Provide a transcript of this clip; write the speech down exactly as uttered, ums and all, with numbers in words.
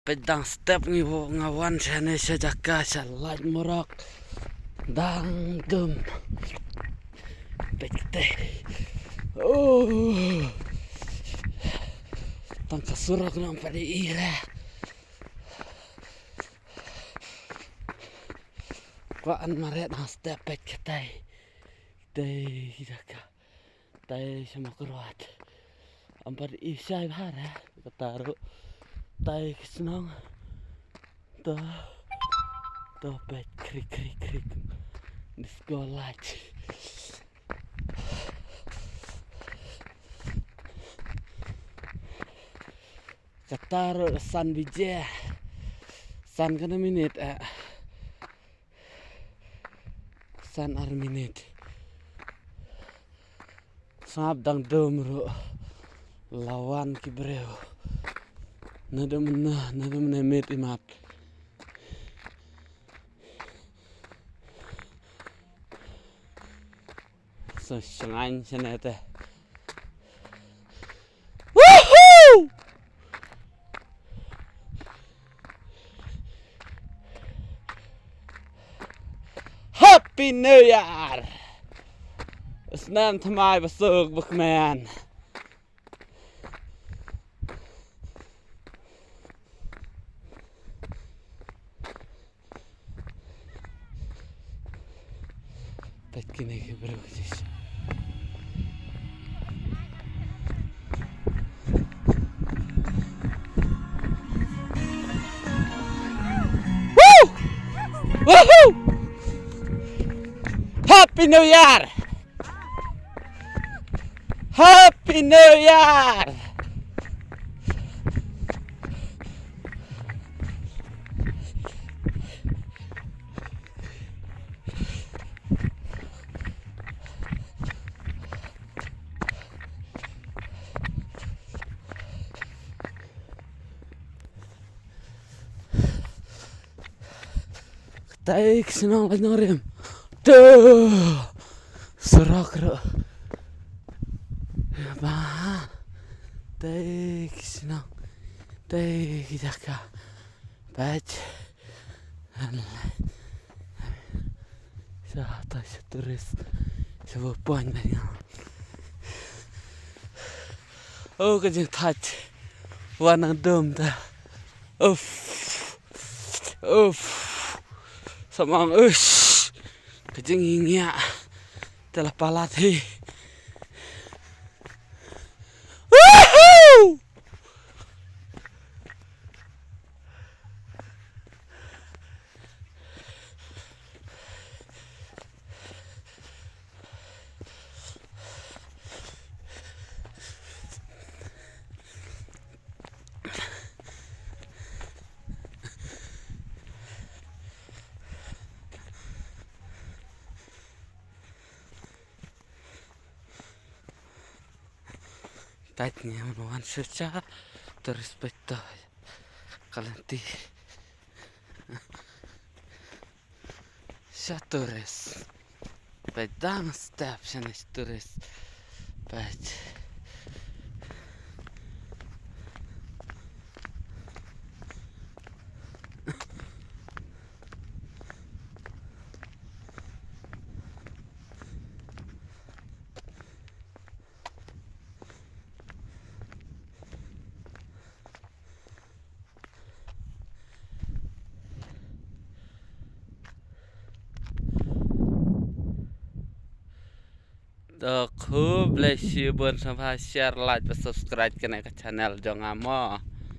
Peit dang step ngi wan, nga wan shane sha jaka sha Laitumrok. Dang dum. Peit kata. Oh. Tang ka surok nang padi ira. Kwah ban maret na step peit kata. Kata jaka. Kata sha Mawkyrwat. Em pat i shai bha re. Kata ruh. Kata ka shnong. To. To peit krik krik krik. Disco light. Kata ruh san baje. San khyndai minit, eh. San ar minit. Sngap dang dum ruh. La wan ki briew. Naduh mynne, naduh mynne miet imat. Sa shngaiñ shane te. Woohoo! Happy New Year! Snem thymmai ba suk ba kmen. Peit kine ki briew ki jish. Woo! Woohoo! Happy New Year! Happy New Year! Kata ka shnong Laitumrok. To. Surok ruh. Ba. Kata ka shnong. Kata ka jaka. Peit. Sa ta sa tourist. Sa ba pon na nga. Oh, ka jingthait. Wan nang dum ta. Uff. Uff. Samang, uff. Ka jingïngiah. Te la palat hi. Woohoo! Tait ngi wan sha tourist spot to. Ka lynti. Sha tourist. Peit dang step shane sha tourist. Peit. To khublei shibun, sngewbha share, like bad subscribe kane ka channel jong nga mo.